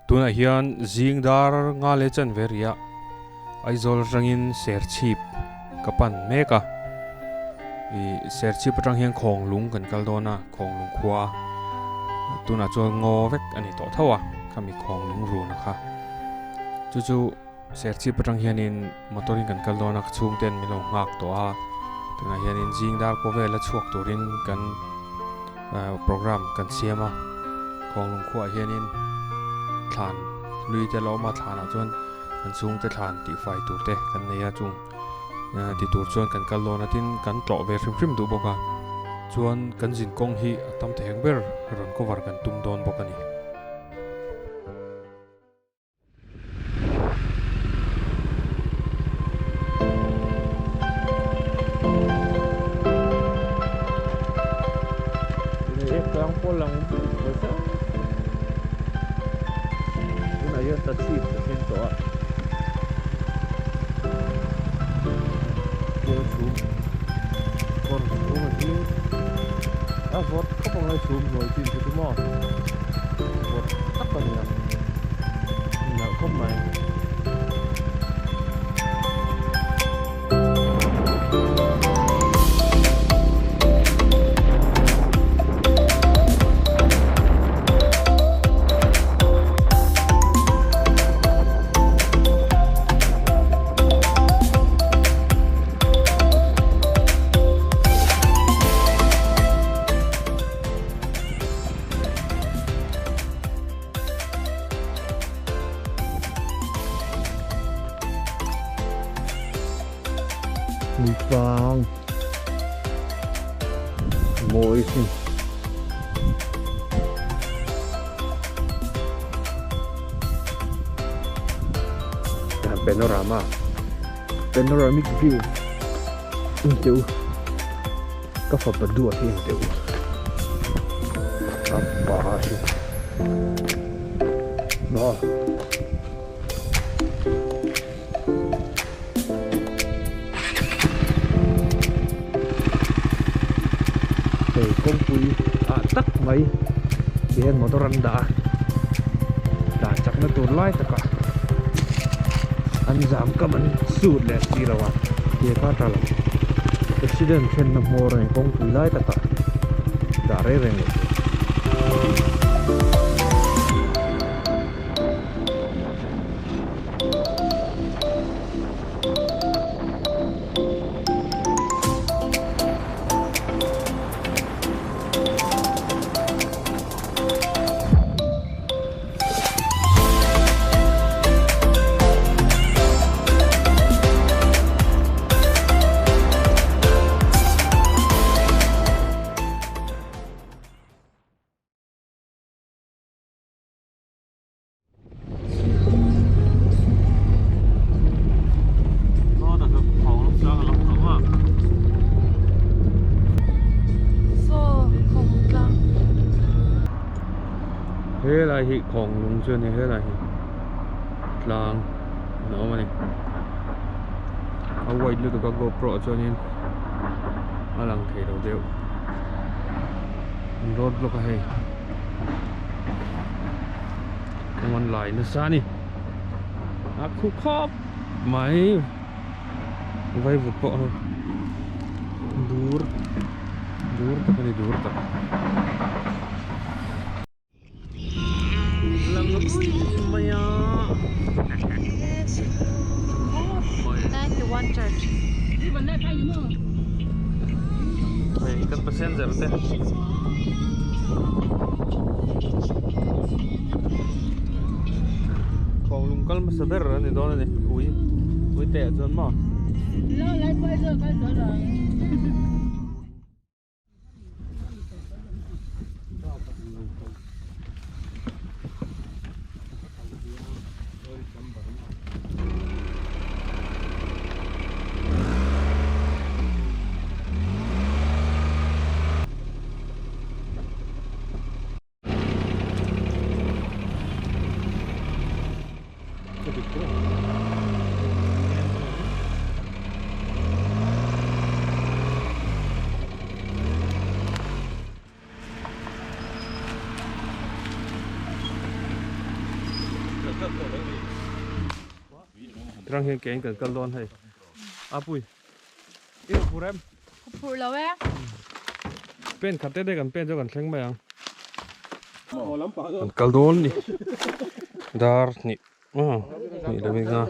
Tunah hian zing dar nga leh chanve riah Aizawl atangin Serchhip ka pan mek a, ih Serchhip atang hian Khawnglung kan kal dawn a, Khawnglung khua tunah chuan ngaw vek a ni tawh tho a, khami Khawnglung runa kha chu chu Serchhip atang hianin motor in kan kal dawn a, ka chhungten min lo nghak tawh a, tunah hianin zing dar kaw vela chhuak turin kan program kan siam a, Khawnglung khuaah hianin thlan hlui te la awm a, thlanah chuan kan chhungte thlan tihfai tur te kan nei a chung ti tur chuan kan kal dawn a tin kan tlawh ve hrim hrim duh bawk a chuan kan zin kawng hi a tam thei ang ber rawn cover kan tum dawn bawk a ni. Tunah hian ta chhip ka thleng tawh a keu chhum kawr chhum a zing a vawt khawp ang lai chhum hnuai chin chu chu maw vawt tak a ni ang nalh khawp mai. Tlang mawi sin panorama panoramic view en teh u ka fapa duat hi en teh u a pa hi maw. Hei kawngpui ah tak mai ti hian motor an dah a tlan chakna tur lai takah an zam kam an sut leh si lo a ti kha tha lo accident thlenna hmawr a ni kawngpui lai takah dah reng reng loh tur. Helai hi khawng lung chu a ni helai hi tlang an awm a ni a white lutuk a gopro ah chuanin a lang thei lo deuh an road block a hei. Kawng an lai nasa a ni a khu khawp mai vaivut pawh hei dur dur tak a ni dur tak. Lang ruih mai a hei kan passenger te. Khawnglung kal hmasa ber a ni dawn a ni ui ui teh ah chuan maw. Trang hian ke in kan kal dawn hei. Apui. I rawn phur em? Ka phur lo e. Pen khat te te kan pen chu kan thleng mai ang. Kan kal dawn ni. Dar hnih. Hnih leh nga.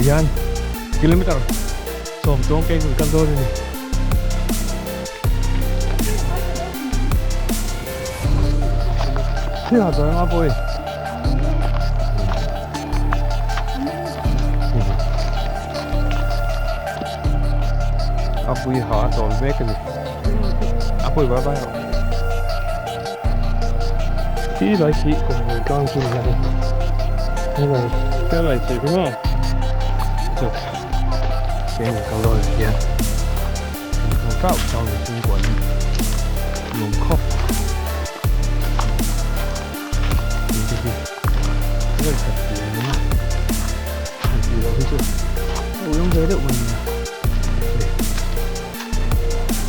Tihian kilometer sawm chuang keng kan kal dawn a ni. Thil a zawng a pawi. A pui ha a chawl mek a ni. A pawi bar bar rawh. Khi lai khi kum hmui tlang chu ni a ni. Helai helai chi chu maw. Keng kal dawn ah hian. Chau chau ni chhungkua hi nuam khawp tih te hi ngaih khat tih ang a han tih loh hi chu a ui awm ve deuh mai nia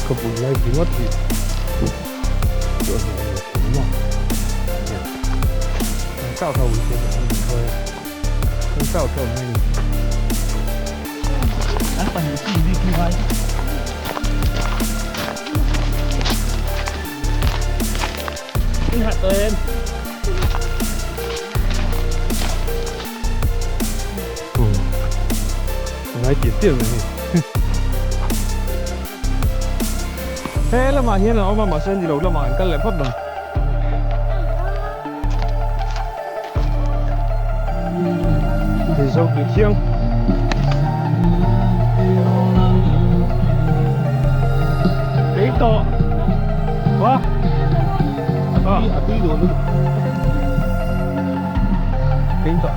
ka bul lai ringawt hi chu a nuam ve thin maw an chau chau ui te an thawi a an chau chau mai ni. Ngai tial tial mai ni. He lamah hian a awm a mahse ni lo lamah an kal leh phawt ang. Zo tui thiang. Tei tawh. Wa. A tui duh lutuk. Tei tawh.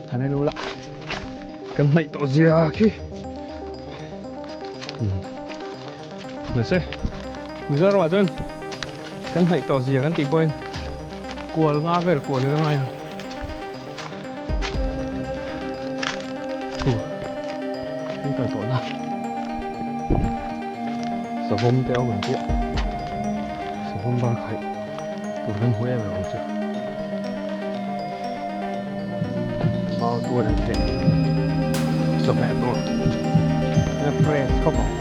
Thằng này luôn lạ. Kan hnaih tawh zia khi. Mahse Mizoramah chuan kan hnaih tawh zia kan tih pawhin kual nga vel kual ila ngai ang. Thu kan kal tawh na. Savawm te a awm ang chiah. Savawm bar khaih tur kan hmu em em ang chu. Mau tuar an theih chawhmeh tur a fresh khawp ang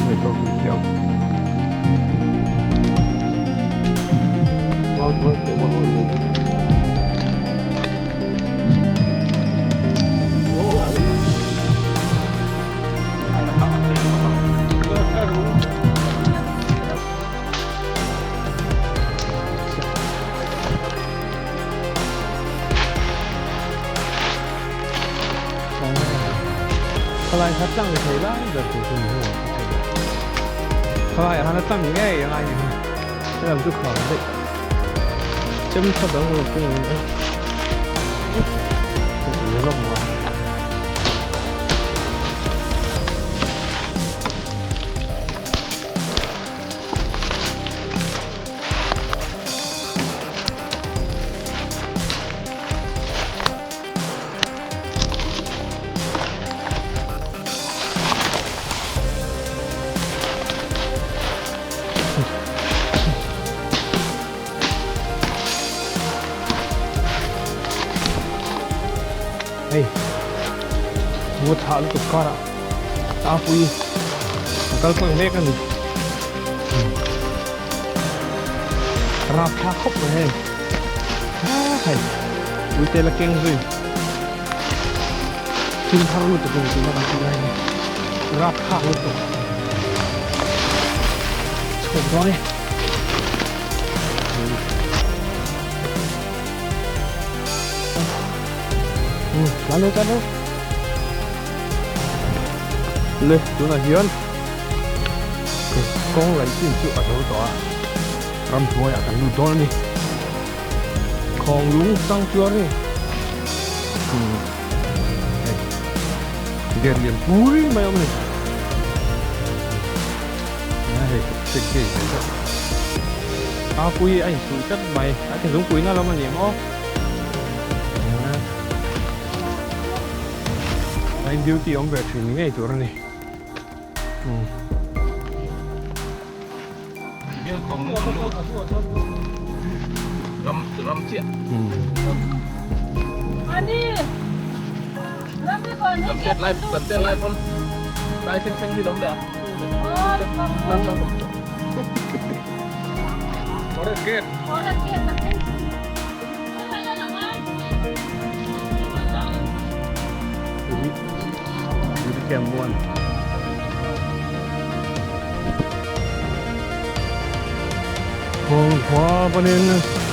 hei pawh tui thiam mau tuar theih bawk a ni. Khalai kha tlang thei lai ber tur chu ni ho ang ka thei khalai ah khan a tlang ngei a ngai ni kha helam chu khar daih chem tha dang lo pawh ang e lawm a. Hei ngaw thah lutuk karah tlangpui a kal tlang mek a ni. Rap thlak khawp mai hei hei uite la keng zui. Thil har lutuk a ni tuna kan tih lai hi rapthlak lutuk chho dawn e. Tlan lo tlan lo. Le tunah hian kawng laih chin chu a zo tawh a ramhnuaiah kan lut dawn a ni. Khawnglung sanctuary hei gate lian pui mai a awm a ni hei check gate ve deuh a pui a insuih tlat mai a ti zungpui na lam a ni em aw a in duty awm ve thin ngei tur a ni. Kawng khua panin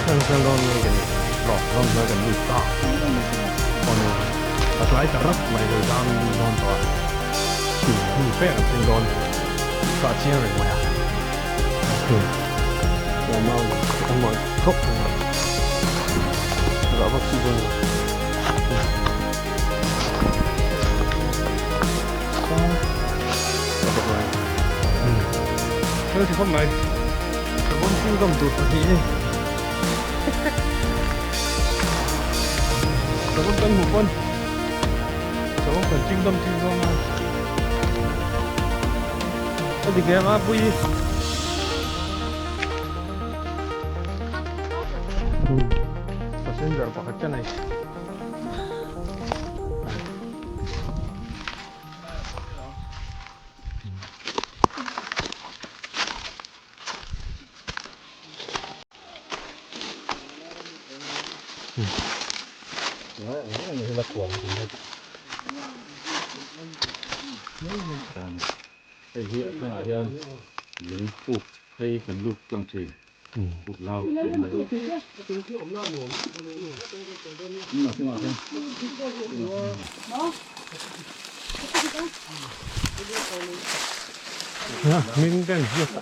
kan kal dawn nge ka ni rawh ram hnuai kan lut ta awni a tlai ta rap mai hei dang dawn tawh a chhim hmun fe kan thleng dawn kah chiang reng mai a a mawi khawp mai rah vak chi dawn lo. Thil ti khawp mai savawm chewing gum tur pahnih hi savawm kan hmuh pawn savawm kan chewing gum tir dawn a a dik em a pui passenger pakhat ka nei. Hei hi a thlangah hian lung puk phei kan lut tlang thin. Hming ten ziak a.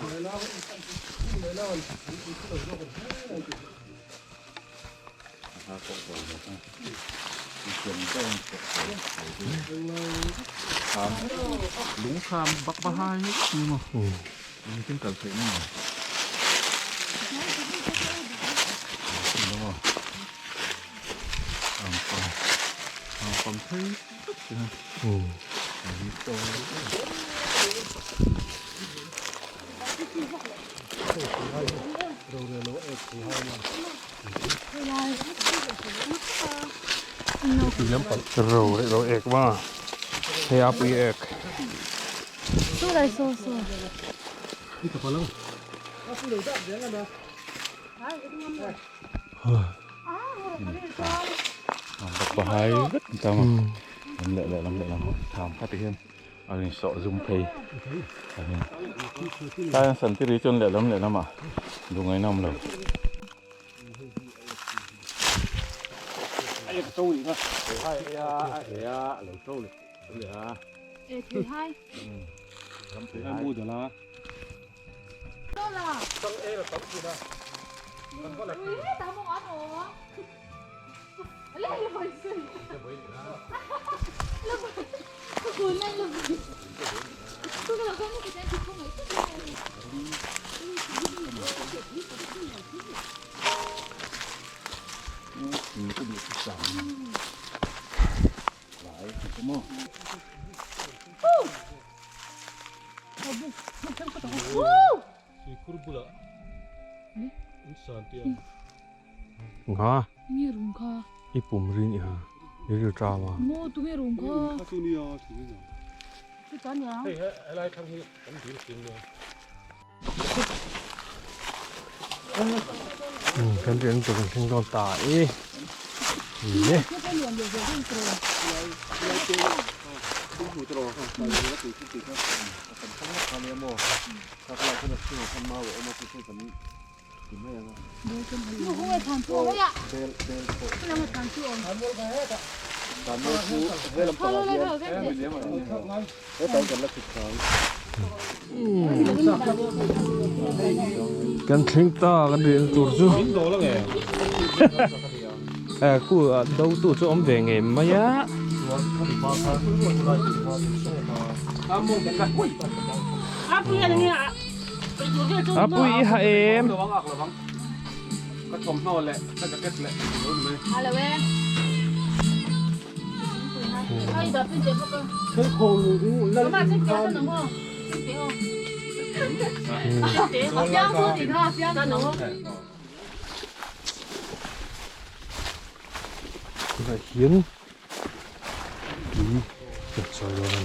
Lungkham bak bahai ni maw? Engtin kal theih na maw? Ro ro ek va hei a pui ek. Pahai vek tam a lam leh leh lam leh lam tham kha ti hian a in sawh zum phei tlai an san tiri chuan leh lam leh lamah lungaina awm lo. Nga i pum rin i ha i ril tram a. Kan rian tur kan thleng dawn ta e. Ne. Kan thleng ta kan riahna tur chu eh khu ah do tu chu awm ve ngei mai a. A pui i ha em. Tunah hian tui kan chawi dawn a ni.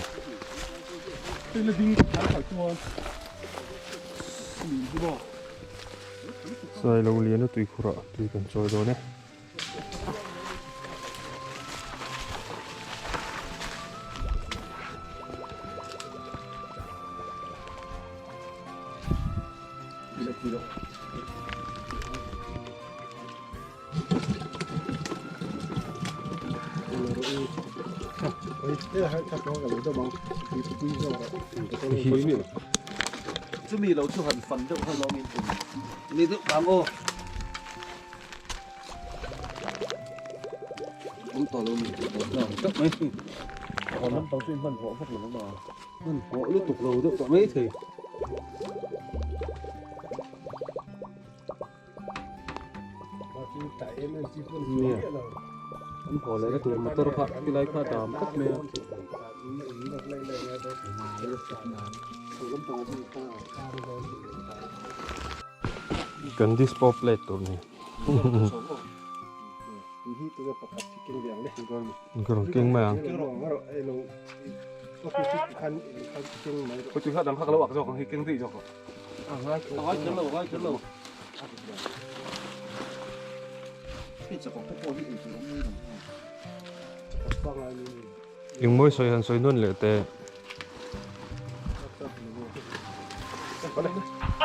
Sailo liana tuikhurah tui kan chawi dawn e. Chumi lo chu han fan deuh kha lawngin ni deuh ang aw. Awm tawh lo ni tak mai a lampang chu hman hawh vak lo ma hman hawh lutuk lo deuh tawh mai thei an haw leh na tur motor kha tilai kha dam tlat mai a Kan dispo plate tur ni. Ka rawn keng mai ang. Engmawi sawi han sawi nawn leh teh.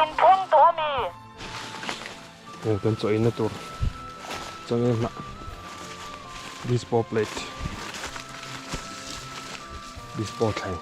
Intheng tawh a mi? Heng kan chaw inna tur changel hnah dispo plate dispo thleng.